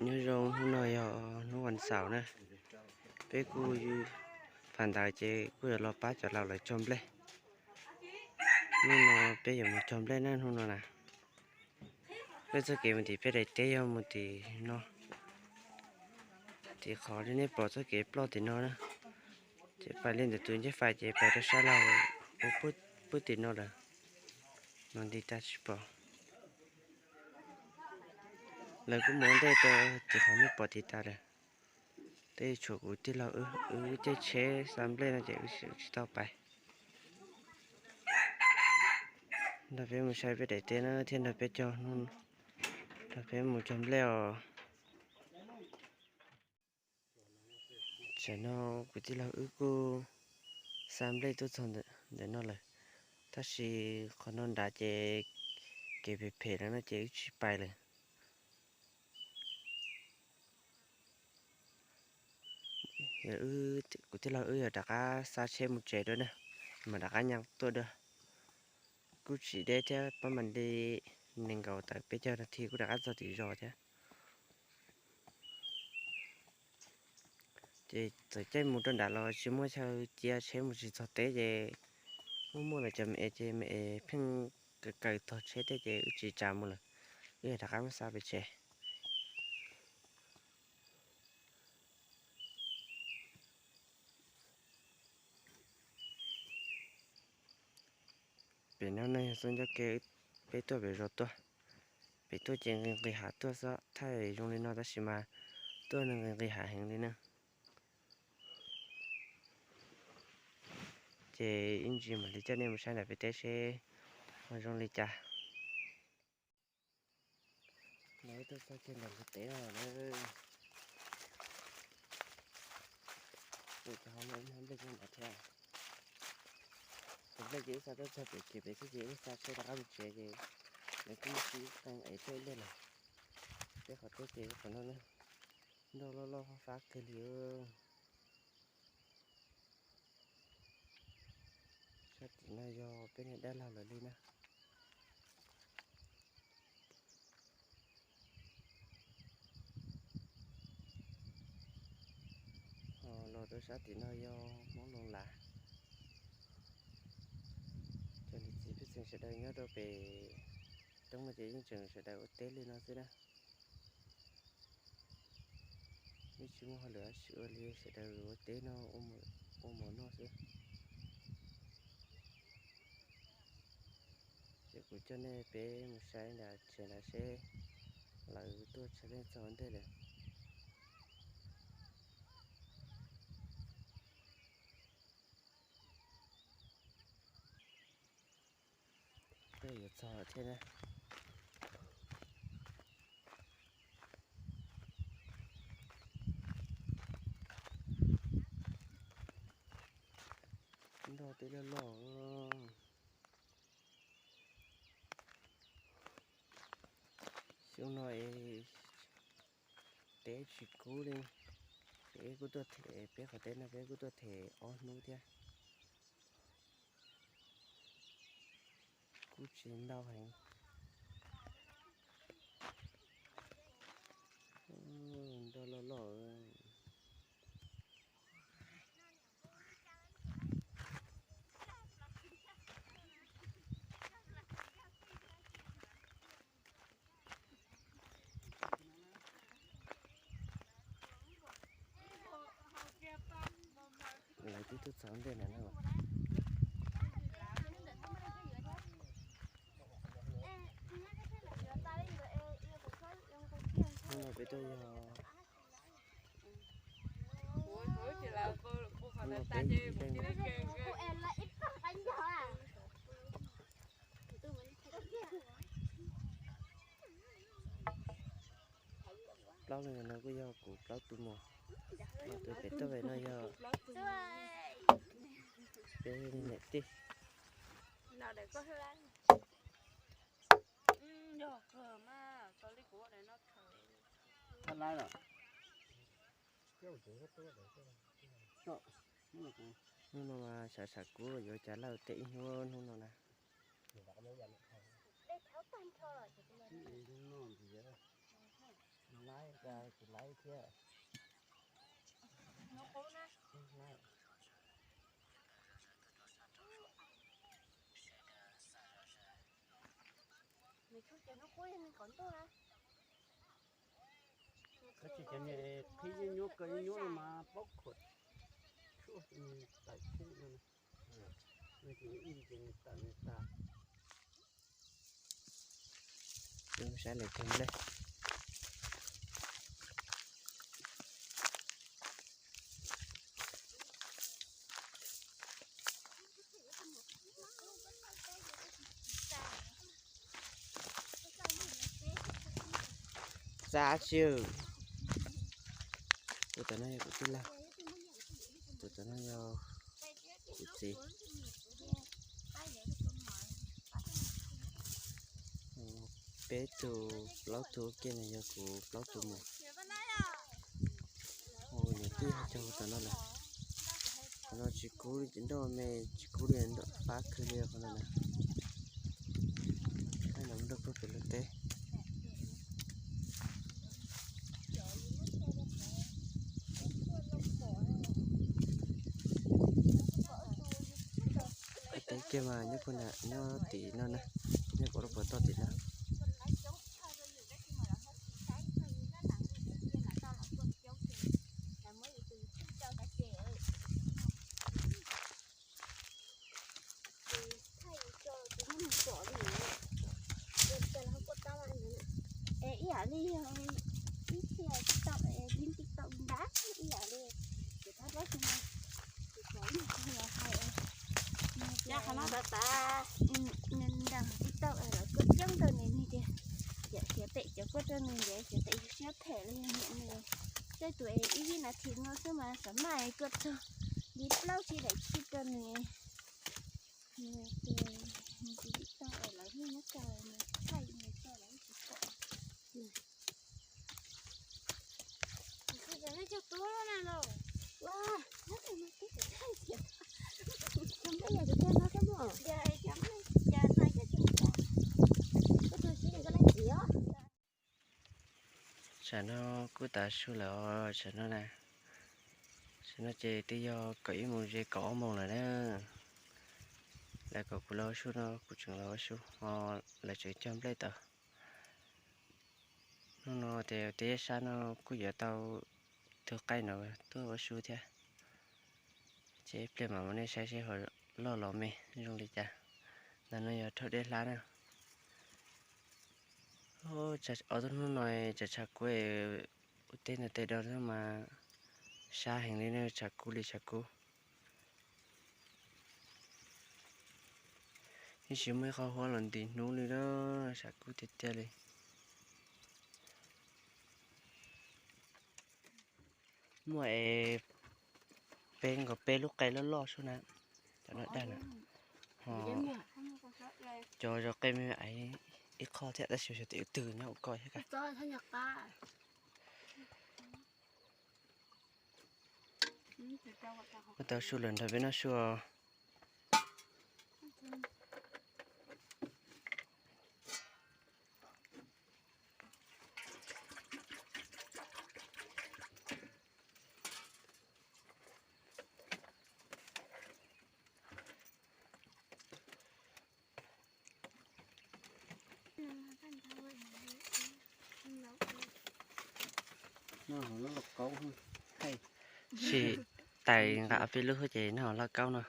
Nyob zoo, hnub no yog hnub vas xaum na, peb kuj pham ntawd ces kuj yuav los pab cov laus lawv cog nplej. Hnub no peb yuav mus cog nplej na, hnub no na. Peb txoj kev mus tim peb daim teb yog mus tim no, tim qhov li nej pom txoj kev ploj tim no na. Ces pais li ntawm tus ncej fais ces pais rau sab laug ua puag tim no lawm, no nti tag tsis pom. Lawv kuj mus ua ntej rau tim qhov nej pom tim tas lawm. Tej tshuav kuv tij laug wb, wb caij tsheb xa nplej no ces wb tsis tau pais. Nrog peb mus saib peb daim teb na thiab nrog peb cog, nrog peb mus cog nplej os. Tam no kuv tij laug wb kuj xa nplej tuaj txog ntawm no lawm, tab sis qhov no nrad ces kev phem phem lawm no ces wb tsis pais lawm. Kuv tij laug wb yuav rov qab xa tsheb mus tsev dua na, mam rov qab nyas tuaj dua. Kuj tsis deb thiab, pab mam li nees nkaum tawm peb caug nas this kuj rov qab txog tim zos thiab. Ces txawm caij mus rau nrad los tsis muaj chaw cia tsheb mus tsis txog teb ces muaj muaj lawv cov me es ces me es pheej kaw kaw tog tsheb tej ces wb tsis tsa mus lawm, wb yuav rov qab muab xa pem tsev. Pem no no yog txoj ncauj ke peb tuaj pem zos tuaj. Pem tuaj ces nqis nqis hav tuaj xwb, thaij zoo li no tab sis mas tuaj nqis nqis hav heev li na. Ces ib ntsis mam li coj nej mus saib ntawm peb teb seb ho zoo li cas. No tuaj txog kiag ntawm lub teb no na. Ua cov hauv no ib hnab nplej nyob ntawd thiab. Cov nplej ces wb xa tuaj txog pem kiag pem xwb ces wb xa tsheb rov qab mus tsev ces lawv kuj muaj sib qee es tuaj ib pliag lawm. Peb qhov teb ces qhov no na, nroj loj loj fab fab kawg li. Sab tim no yog peb niag dab laug lawv li na. Ho los rau sab tim no yog Hmoob Loos Las. Cov niam txiv pej xeem sawv daws nyob rau pem roob no ces yeej tseem sawv daws ua teb li no xwb na. Yeej tsis muaj hauj lwm dab tsi ua li, sawv daws ua teb no ua mov noj xwb. Ces kuv coj nej peb mus saib nram tsev nrad seb lawv tuaj tshaj leej txog ua ntej lawm. Twb yuav txog thiab na. Nroj twb loj loj. Xyoo no es teb tsis kub li, ces kuj tuaj them peb qhov teb no peb kuj tuaj them ob hnub thiab. Kuj tsis ntau heev. Nroj loj loj. Lawv twb tuaj txog ntej na no. Hnub no peb tuaj yog, hnub no peb ib leeg plaub leeg no kuj yog kuv plaub tus muam, no tus pem toj pem no yog peb niam tij. Hnub no mas sav sav kub yuav cas lawj tej ib hnub hnub no na. Laib, kuv laib thiab. Koj tsis cov niag qhib nyuaj nyuaj kawg nyuaj nyuaj no mas paub khuam tshuaj tawm khub no. Nws ces nws ib ces nws tawm nws tas. Saib lawv cog nplej. Txav tsi. Tus tom no yog kuv tij laug, tus tom no yog kuv txiv. Peb tug, plaub tug ua ke no yog kuv plaub tug mus. Ua niam tij cog tom no lawm. Qhov no tsis kub li, nroj me tsis kub li, nroj pab kawg li qhov no na. Thaij los nrog peb pem lub teb. Teb kiag mas nyob puag nram nyob tim no na, nyob puag lub puas toj tim no. Ib yam li ib txhia tsis tau, ib txhia tau ntab ib yam li, ces thab plaub tug no, ces cov ib tug los hais, qhov no tas tas, nws nrog tsis tau lawv kuj coob rau nws, nws tias, yam siav pem cov kuaj rau nws ntev siav pem yus siab phem los yog niam nws, tej tus es ib vib nas this no xwb mas xav maj kuaj txog li plaub tsib daim khib rau nws. Nws tias nws tsis tau es lawv yeej nyob kawg, nws thaij nws tso lawv tsis pom. Tsam no kuj tav su lawm os, tsam no na, tsam no ces twb yog kaum ib moos ze kaum ob moos lawm na. Lawv kom kuv los ua su no kuv tseem los ua su ho lawv tseem cog nplej tod. Hnub no ces tej sab no kuj yuav tau tug qaij no tuaj ua su thiab. Ces ib pliag mam mus nej saib seb ho loj los me zoo li cas. Ntawm no yog rhaub dej hlab na. Ob tug hnub no tsam tshav kub ua teb ntawm tej do mas sab heev li na, tshav kub li tshav kub. Yeej tsis muaj ib qho huab los nti hnub li na, tshav kub tiag tiag li. Muaj es peb nkaus peb lub qe loj loj sub na, cov no dag na. Ho cov zov qe me me ib qho thiab tab sis xyov twg nyob ua ko thiab. Kuj tau su lawm nrog peb noj su. Sim tais nqa peb lub ces noj lauj kaub no.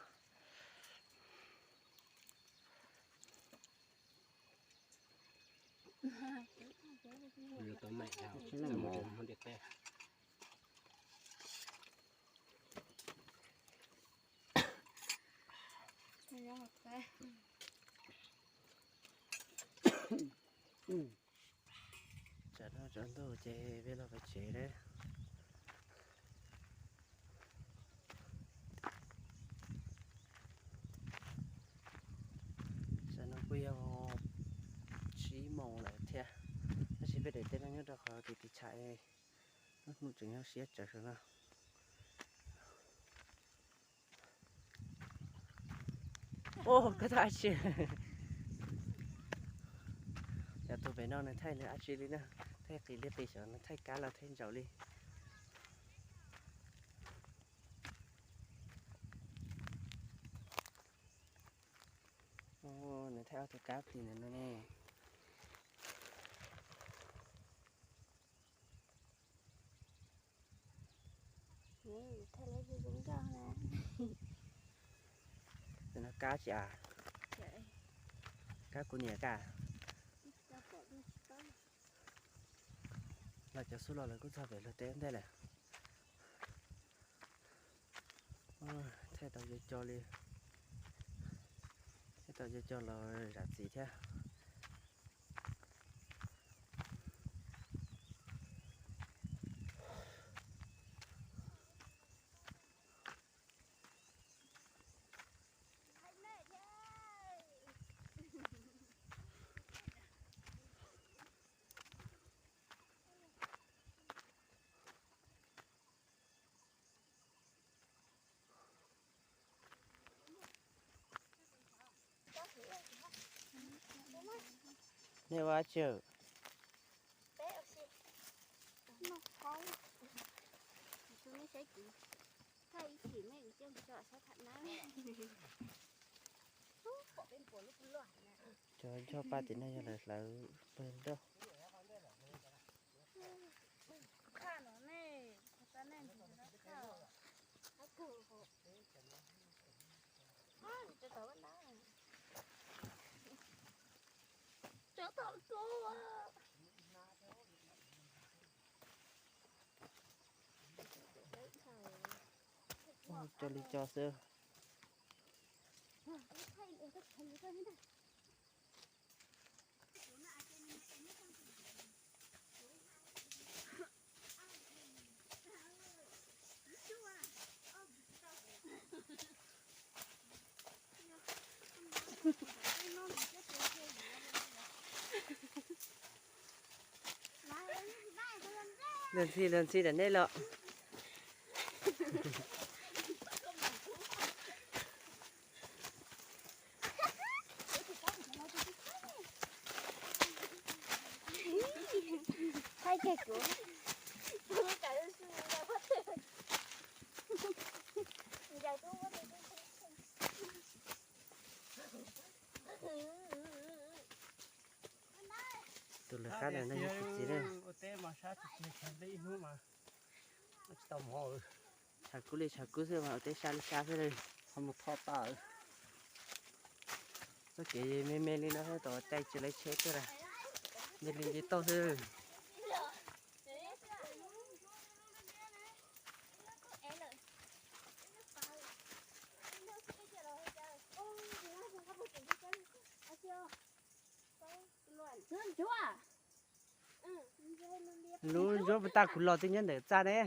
Tsam no tsaus ntuj ces peb los pem tsev na. Tsam no kuj yog tsib moos lawm thiab, tab sis peb daim teb no nyob rau qhov tim tiv tshav, lub hnub tseem yog siab tsawv saum no. Ua koj thaij dab tsi? Cov tuaj pem no nws thaij nws dab tsi li na? Thaij qis li qis xyov nws thaij kab los thaij ntsaum li. Nws thaij ob tug kab plig ntawm no ne. Tus no kab tsis as? Kab kuv niam kab. Los cov xub los lawv kuj txog pem luag teb ntej lawm. Thaij tau co co li, thaij tau co co los zam txim thiab. Nej ua dab tsi? Cov nchoj paj tim no yog lawv hlawv pawg nroj. Co li co xwb. Luag ntxhi luag ntxhi ram nej los. Tus lawv qab ntawm no yog tus txiv ne. Ua teb mas sab tsis kiag, tshav ntuj ib hnub mas tsis tau mov. Tshav kub li tshav kub xwb mas ua teb sab li sab xwb li. Ho mus thoj toj. Txoj kev me me li no tau caij tsis laib tsheb tuaj na. Nce li nce toj xwb. Lub ntsuab puas tag kuv los twb nyob ntawm txaj ne.